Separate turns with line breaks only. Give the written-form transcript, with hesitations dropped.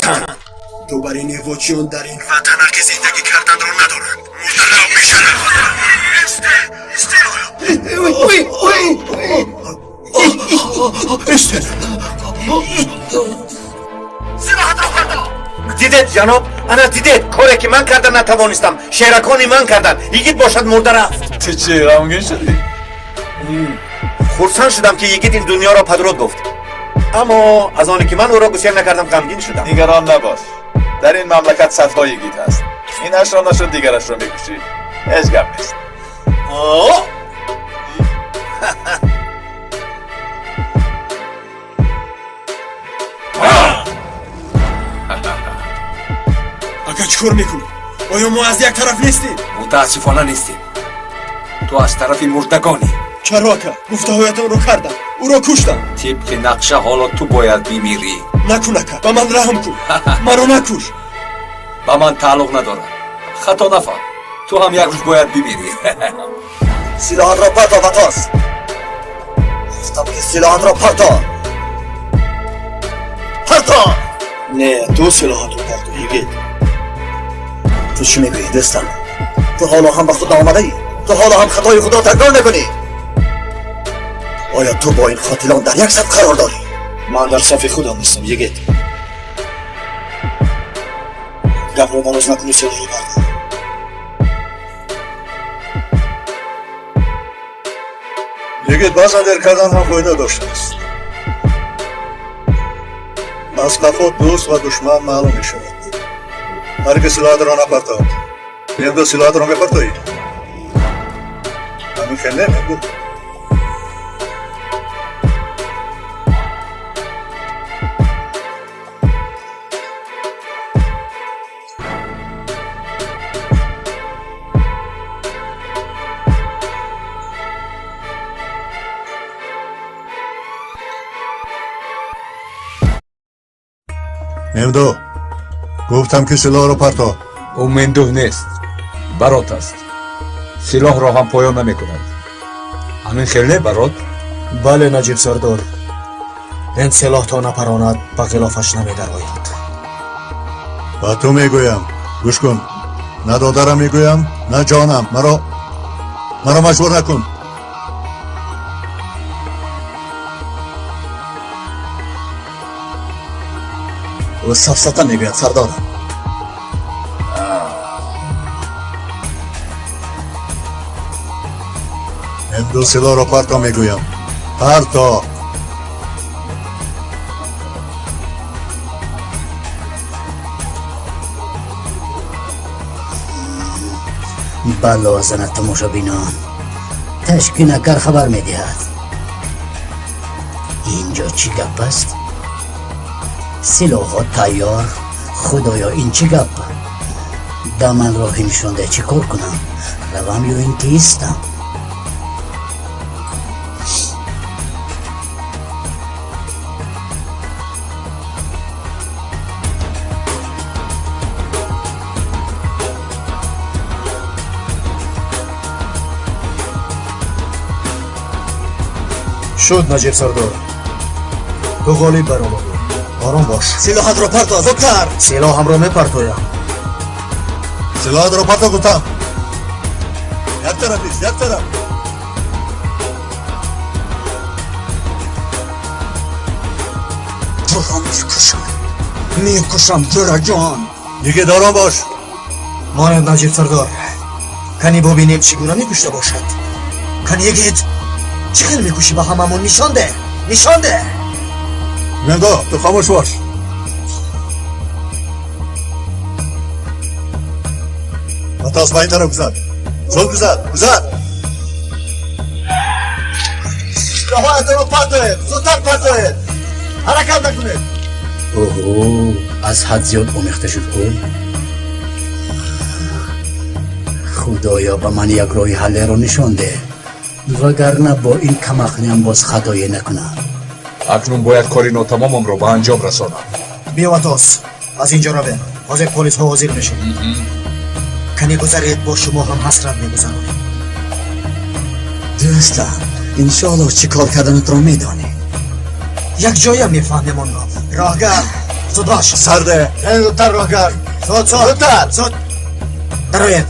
Ватан. Ту бар ин иғвочиён дар ин ватан ҳаққи зиндагӣ карданро надоранд. Мурдарав бешараф. Эстер.
Силоҳатро партов. Дидед, ҷаноб, ана дидед, коре ки ман карда натавонистам, шеракони ман карданд. Йигит бошад, мурда рафт.
Ту чӣ, ғамгин шудӣ?
Хурсанд шудам, ки йигит ин дунёро падруд гуфт, аммо аз оне ки ман ӯро гусел накардам, ғамгин шудам.
Нигарон набош, дар ин мамлакат садҳо йигит ҳаст. Инашро нашуд, дигарашро мекушӣ, ҳеҷ гап нест.
Ака, чӣ кор мекунӣ? Оё мо аз як тараф нестем?
Мутаассифона, нестем. Ту аз тарафи мурдагонӣ.
Чаро, ака? Гуфтаҳоятонро кардам, ӯро куштам.
Тибқи нақша, ҳоло ту бояд бимирӣ.
Накун, ака, ба ман раҳм кун, маро накуш.
Ба ман тааллуқ надорад, хато нафаҳм, ту ҳам як рӯз бояд бимирӣ.
Силоҳатро парто, Ватос! Гуфтам, ки силоҳатро парто, парто!
Не, ту силоҳатро парто, йигит.
Ту чӣ мегӯӣ, дӯстам? Ту ҳоло ҳам ба худ наомадаӣ? Ту ҳоло ҳам хатои худро такрор мекунӣ? Оё ту бо ин қотилон дар як саф қарор дорӣ?
Ман дар сафи худам нестам, йигит. Гапро дароз накунӣ, силоҳро бардор.
Йигит, баъзан дер кардан ҳам фоида доштааст. Аз қафо дӯст ва душман маълум мешавад. Ҳар ки силоҳатро напартод, имрӯз силоҳатро мепартоӣ. Ҳамин хел не, мегӯ? Мемдо, гуфтам, ки силоҳро парто.
Ӯ мендуҳ нест, барот аст. Силоҳро ҳам поён намекунад. Ҳамин хел не, барот?
Бале, Наҷиб сардор, ин силоҳ то напаронад, ба ғилофаш намедарояд.
Ба ту мегӯям, гӯш кун. На додарам мегӯям, на ҷонам. Маро маҷбур накун.
Ӯ сафсата мегӯяд, сардорам.
Имрӯз силоҳро парто мегӯям, парто.
Бало занад, тамошобинон. Ташкинакар хабар медиҳад. Инҷо чӣ гап аст? Силоҳҳо тайёр. Худоё, ин чӣ гап? Да ман роҳи нишонда, чӣ кор кунам? Равам ё ин ки истам?
Шуд, Наҷиб сардор, ту ғолиб баромадӣ. Ором бош.
Силоҳатро парто, зудтар!
Силоҳамро мепартоям.
Силоҳатро парто, гуфтам. Як тараф ист, як тараф.
Туро мекушам, мекушам, ҷураҷон.
Йигит, ором бош.
Монед, Наҷиб сардор, кани бубинем, чӣ гуна мекушта бошад. Кани, йигит, чӣ хел мекушӣ, ба ҳамамон нишон деҳ, нишон деҳ.
Мемдо, ту хомӯш бош. Ватос, ба ин тараф гузар, зуд гузар, гузар.
Силоҳҳоятонро партоед, зудтар партоед, ҳаракат накунед!
Оҳо, аз ҳад зиёд омехта шуд ку. Худоё, ба ман як роҳи ҳаллеро нишон деҳ, вагарна бо ин камақлиам боз хатое накунам.
Акнун бояд кори нотамомамро ба анҷом расонам.
Биё, Ватос, аз инҷо равем. Ҳозир полисҳо ҳозир мешаванд. Кани гузаред, бо шумо ҳам ҳасрат мегузаронем.
Дӯстам, иншоаллоҳ, чӣ кор карданатро медонӣ.
Якҷоя мефаҳмем онро. Роҳгар, Зуд бош.
Сарде.
Зудтар роҳгар. Зуд, зуд.
Зудтар.
Зуд. Дароед.